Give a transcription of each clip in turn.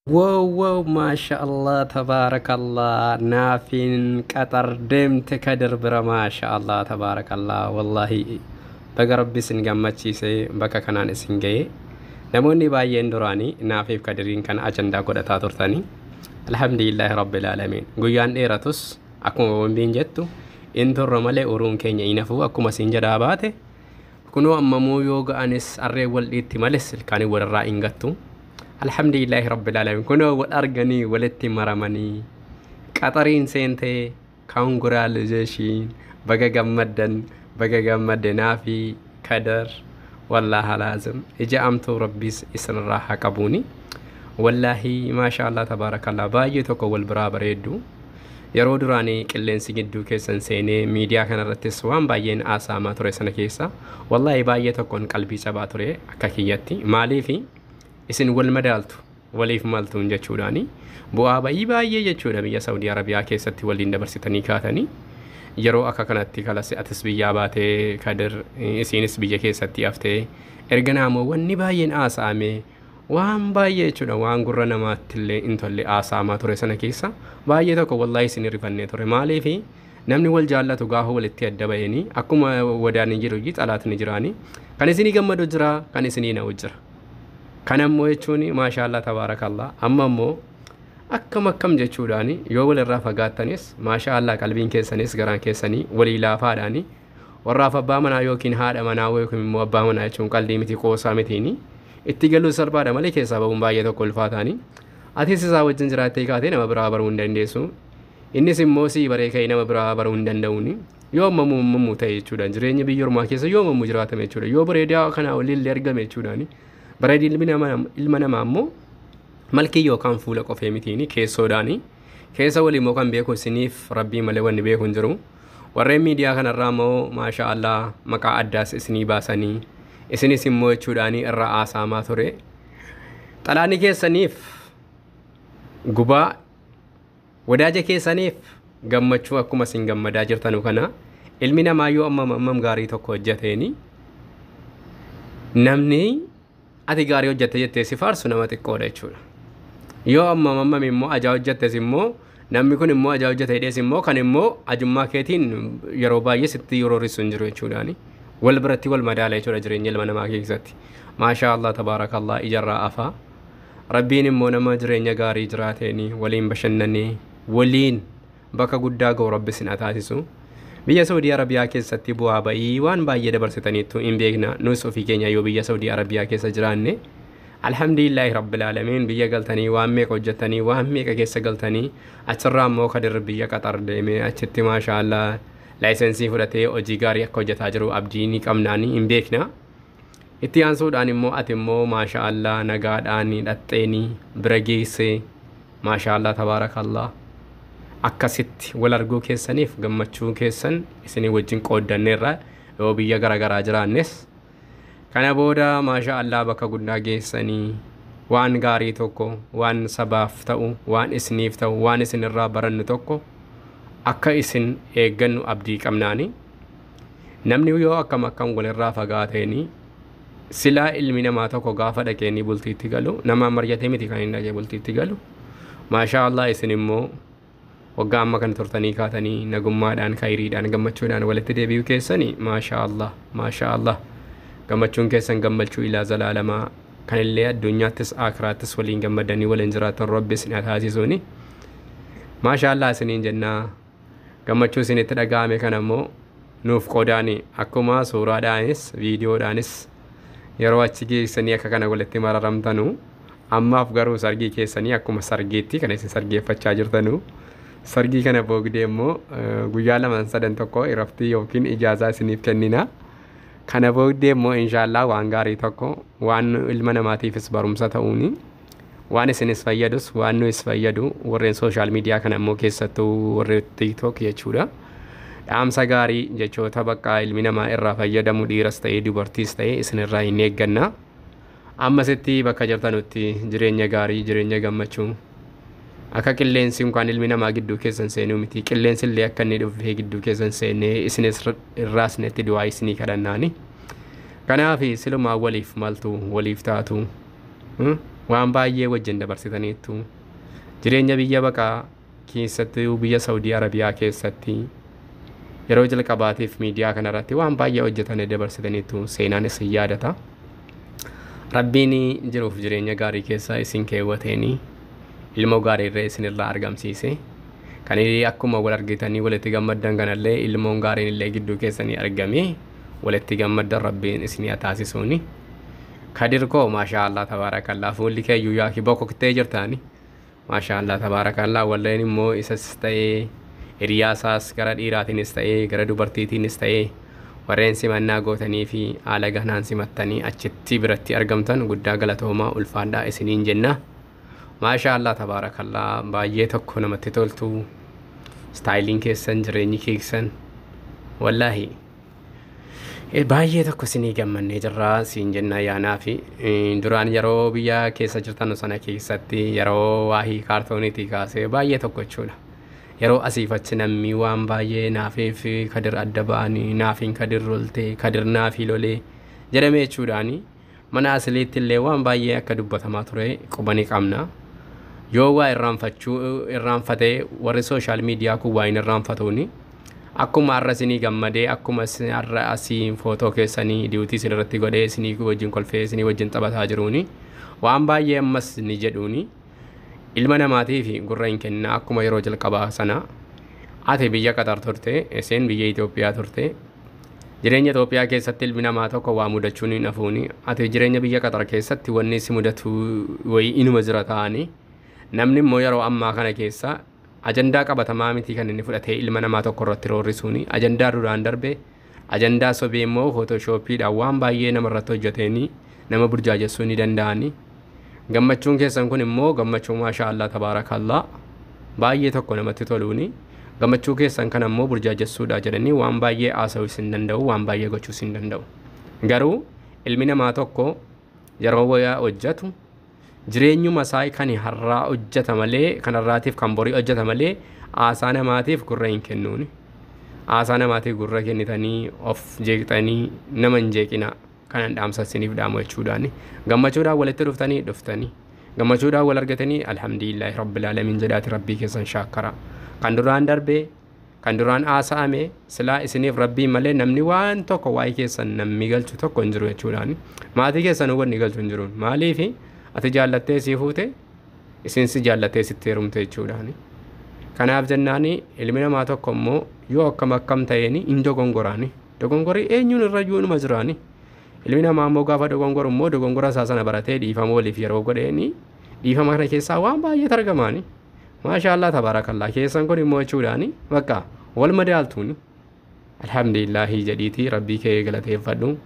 Wow wow, maasha Allah, tabaarakallah. Naafiin Qaxar deemte Kadir bira. Maasha Allah, tabaarakallah. Wallaahi baga Rabbi isin gammachiise, bakka kanaan isin ga'e. Namoonni baay'een duraanii Naafiif Kadiriin kana ajandaa godhataa turtanii, alhamdulillahi rabbil aalamiin. Guyyaan dheeratus akkuma bombiin jettu in turra malee uruun keenya hin hafu akkuma isin jedhaa baate. Kunoo ammamuu yoo ga'anis harree wal dhiitti males ilkaanii walirraa hin gattu. Alhamdulillahi rabbil aalamiin, kunoo wal arganii walitti maramanii Qaxariin seentee. Congratulation, baga gammaddan, baga gammadde Naafi Kadar. Wallaahi laazim ija amtuu Rabbiis isinirraa haa qabuuni. Wallaahi maasha Allah, tabaarakallah, baay'ee tokko wal biraa bareeddu. Yeroo duraanii qilleensi gidduu keessan seenee miidiyaa kanarrattis waan baay'een haasa'amaa ture sana keessa wallaahi baay'ee tokkoon qalbii cabaa ture akka kiyyatti. Maaliifi isin wal madaaltu, waliif maltuun jechuudhaani bu'aa ba'ii baay'ee jechuudha biyya Saudii Arabiyaa keessatti waliin dabarsitanii kaatanii, yeroo akka kanatti kalas atis biyyaa baatee Kadir, isiinis biyya keessatti haftee, erga naamoo wanni baay'een haasa'ame waan baay'ee jechuudha, waan gurra namaatti illee hin tolle haasa'amaa ture sana keessa baay'ee tokko wallaahi isin rifannee ture. Maaliifi namni wal jaallatu gaafa walitti adda ba'anii akkuma wadaanii jiru xalaatni jiraanii, kan isinii gammadu jira, kan isinii na'u jira. Kan ammoo jechuun maashaallah, tabaarakallah, amma immoo akkam akkam jechuudhaani yoo walirraa fagaattanis maashaallah qalbiin keessanis garaan keessanii walii laafaadhaani. Warraaf abbaa manaa yookiin haadha manaa yookiin immoo abbaa manaa jechuun qalbii miti, qoosaa mitiini. Itti galuu salphaadha malee keessaa bahuun baay'ee tokko ulfaataani. Atis isaa wajjin jiraattee kaatee nama biraa baruu hin dandeessu. Innis immoo sii baree ka'ee nama biraa baruu hin danda'uuni. Yoo ammamuu ammamuu ta'e jechuudha, jireenya biyya ormaa keessa yoo ammamuu jiraatame jechuudha, yoo bareedaa kanaa olillee argame jechuudhaani. Bareedni ilma namaa immoo malkii yookaan fuula qofee mitiini, keessoodhaani. Keessa walii immoo kan beeku isiniif Rabbii malee wanni beeku hin jiru. Warreen miidiyaa kanarraa immoo maasha Allah maqaa addaas isinii baasanii, isinis immoo jechuudhaani irra haasa'amaa ture. Xalaanni keessaniif gubaa, wadaaja keessaniif gammachuu akkuma isin gammadaa jirtanu kana, ilmi namaa yoo ammam ammam gaarii tokko hojjeteeni namni ati gaarii hojjette jettee si faarsu nama xiqqoodha jechuudha. Yoo ammam ammam immoo ajaa hojjettes immoo namni kun immoo ajaa hojjete jedhees immoo kan immoo ajummaa keetiin yeroo baay'ee sitti yeroo risu hin jiru jechuudhaani. Wal biratti wal madaala jechuudha jireenya ilma namaa keessatti. Maashaa Allah, tabaarakallah, ijarraa afaa. Rabbiin immoo nama jireenya gaarii jiraateeni waliin bashannanee waliin bakka guddaa ga'u Rabbi isin haa taasisu. Biyya Saudii Arabiyaa keessatti bu'aa ba'ii waan baay'ee dabarsitaniittu hin beekna. Nus ofii keenya yoo biyya Saudii Arabiyaa keessa jiraanne, alhamdulillahi rabbil aalamiin, biyya galtanii waan meeqa hojjettanii, waan meeqa keessa galtanii, achirraa immoo Kadir biyya Qaxar deemee achitti maasha Allah laayisensii fudhatee hojii gaarii akka hojjetaa jiru abdii ni qabnaanii hin beekna. Itti aansuudhaan immoo ati immoo maasha Allah nagaadhaan dhaxxeenii bira geessee, maasha Allah, tabaarakallah, akkasitti wal arguu keessaniif gammachuu keessan isinii wajjin qooddanneerra yoo biyya garaagaraa jiraannes. Kana booda maasha Allah bakka guddaa geessanii waan gaarii tokko, waan sabaaf ta'u, waan isiniif ta'u, waan isinirraa barannu tokko akka isin eeggannu abdii qabnaani. Namni yoo akkam akkam walirraa fagaateeni, silaa ilmi namaa tokko gaafa dhaqeenii bultiitti galu nama marjatee miti kan hin dhaqee bultiitti galu. Maasha Allah, isin immoo waggaa amma kana turtanii kaatanii nagummaadhaan, khayriidhaan, gammachuudhaan walitti deebi'uu keessanii maasha Allah, maasha Allah, gammachuun keessan gammachuu ilaa zalaalamaa kan illee addunyaattis akiraattis waliin gammadanii waliin jiraatan Rabbi isin haa taasisuuni. Maasha Allah isiniin jennaa. Gammachuu isinitti dhaga'ame kana immoo nuuf qodaani, akkuma suuraadhaanis viidiyoodhaanis yeroo achi geessanii akka kana walitti mararamtanu. Ammaaf garuu sargii keessanii akkuma sargiitti kan isin sargeeffachaa jirtanu, sargii kana boogdee immoo guyyaa lamaan sadan tokko iraftii yookiin ijaazaa isiniif kennina. Kana booddee immoo inshaallah waan gaarii tokko, waan ilma namaatiifis barumsa ta'uuni, waan isinis fayyadus waan nuis fayyadu, warreen social media kana immoo keessattuu warreen TikTok jechuudha. Dhaamsa gaarii, jechoota bakka ilmi namaa irraa fayyadamu, dhiiras ta'ee dubartiis ta'ee, isinirraa hin eegganna. Ammasitti bakka jirtanutti jireenya gaarii, jireenya gammachuu, akka qilleensi yookaan ilmi namaa gidduu keessan seenuu miti, qilleensi illee akka inni dhufee gidduu keessan seenee isinis irraasnetti du'aa isinii kadhannaani. Kanaaf silumaa waliif maltu, waliif taatu. Waan baay'ee wajjin dabarsitaniittu. Jireenya biyya baqaa keessatti, biyya Saawudii Arabiyaa keessatti yeroo jalqabaatiif miidiyaa kanarratti waan baay'ee hojjetanii dabarsitaniittu, seenaan isin yaadata. Rabbiin jiruuf jireenya gaarii keessa isin keewwateeni ilmoo gaarii irra isinirraa argamsiise. Kan akkuma wal argitanii walitti gammaddan kanallee ilmoon gaariin illee gidduu keessanii argame walitti gammaddan Rabbiin isin haa taasisuuni. Kadir koo, maashaa Allah tabaarakallaa, fuulli kee iyyuu yaaki bokoktee jirtaani. Maashaa Allah tabaarakallaa, walleen immoo isas ta'ee hiriyaasaas gara dhiiraatiinis ta'ee gara dubartiitiinis ta'ee warreen simannaa gootanii fi haala ganaan simattanii achitti biratti argamtan guddaa galatoomaa, ulfaadhaa isiniin jenna. Maashaa Allah tabaarakallaa, baay'ee tokko namatti toltu. Istaayiliin keessan, jireenyi keessan, wallaahi baay'ee tokko isinii gammannee jirra siin jenna. Yaanaa fi duraan yeroo biyya keessa jirtan sana keessatti yeroo waahii kaartooniitii kaasee baay'ee tokko jechuudha. Yeroo asiif achi namni waan baay'ee naafiif Kadir adda ba'anii, naafiin Kadir loltee, Kadir naafii lolee jedhamee jechuudhaani mana asiliitti illee waan baay'ee akka dubbatamaa ture quba ni qabna. Yoo waa irraanfachuu irraanfatee warri social media kun waa hin irraanfatuuni. Akkuma har'a isinii gammadee, akkuma har'a asii footoo keessanii duet isin irratti godhee isinii wajjin kolfee isinii wajjin taphataa jiruuni waan baay'ee ammas ni jedhuuni. Ilma namaatiif gurra hin kenna. Akkuma yeroo jalqabaa sana ati biyya Qatar turte, isheen biyya Itoophiyaa turte. Jireenya Itoophiyaa keessatti ilmi namaa tokko waa mudachuun hin hafuuni. Ati jireenya biyya Qatar keessatti wanni si mudatu wayii inuma jira ta'anii, namni immoo yeroo ammaa kana keessa ajandaa qabatamaa miti kan inni fudhatee ilma namaa tokko irratti roorrisuuni. Ajandaa duraan darbe, ajandaa sobee immoo Photoshoppiidhaan waan baay'ee namarratti hojjeteenii nama burjaajessuu ni danda'ani. Gammachuun keessan kun immoo gammachuu maashaa Allah tabaarakallaa baay'ee tokko namatti toluuni. Gammachuu keessan kana immoo burjaajessuudha jedhanii waan baay'ee haasa'uu isin danda'u, waan baay'ee gochuu isin danda'u. Garuu ilmi namaa tokko yeroo wayaa hojjetu jireenyuma isaa kan har'aa hojjeta malee, kan har'aatiif kan borii hojjeta malee haasaa namaatiif gurra hin kennuuni. Haasaa namaatiif gurra kennitanii of jeeqxanii nama hin jeeqina, kanan dhaamsa isiniif dhaamu jechuudhaani. Gammachuudhaan walitti dhuftanii gammachuudhaan wal argatanii, alhamdulillahi rabbil aalamiin jedhaati Rabbii keessan shaakkara. Kan duraan darbee, kan duraan haasa'ame, silaa isiniif Rabbii malee namni waan tokko waa'ee keessan namni galchu tokko hin jiru jechuudhaani. Maatii keessan wanni galchu hin jiru. Maaliifi ati jaallattee sii fuute, isin si jaallattee sitti heerumte jechuudhaani. Kanaaf jennaani ilmi namaa tokko immoo yoo akkam akkam ta'eeni hin dogongoraani. Dogongorri eenyuun irra iyyuu inuma jiraani. Ilmi namaa immoo gaafa dogongoru immoo dogongora isaa sana baratee dhiifama waliif yeroo godheeni dhiifama kana keessaa waan baay'eetu argamaani. Maashaallah tabaarakallaa, keessan kun immoo jechuudhaani bakka wal madaaltuuni. Alhamdulillaahi jedhiitii Rabbii kee galateeffadhu.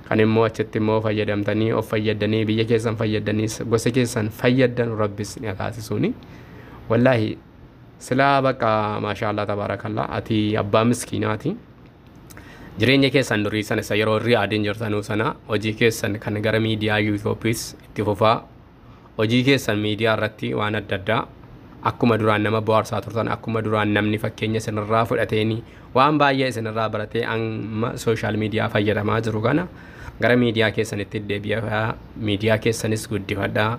Kan immoo achitti immoo fayyadamtanii of fayyadanii biyya keessan fayyadanii gosa keessan fayyaddan Rabbis ni taasisuuni. Wallaahi silaa bakka maashaallah tabaarakallaa, ati abbaa miskiinaati. Jireenya keessan durii sana isa yeroo Riyaadiin jirtanuu sana hojii keessan kan gara miidiyaa Yuutuubiis itti fufaa. Hojii keessan miidiyaa irratti waan adda addaa akkuma duraan nama bohaarsaa turtan, akkuma duraan namni fakkeenya isinirraa fudhateeni waan baay'ee isinirraa baratee amma social media fayyadamaa jiru kana gara miidiyaa keessanitti deebi'aa, miidiyaa keessanis guddifadhaa.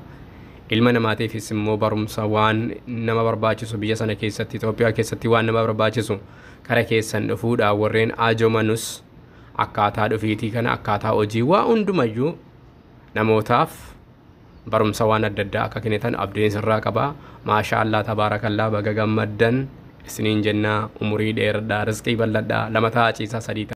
Ilma namaatiifis immoo barumsa waan nama barbaachisu, biyya sana keessatti, Itoophiyaa keessatti waan nama barbaachisu kara keessan dhufuudhaan warreen ajomanus akkaataa dhufiitii kana, akkaataa hojii waa hundumayyuu namootaaf barumsa waan adda addaa akka kennitan abdiin sirraa qaba. Maashaa Allah tabaarakallaa, baga gammaddan isiniin jennaa, umurii dheeradhaa, rizqii bal'adhaa, lama ta'a ciisaa sadii ta'a.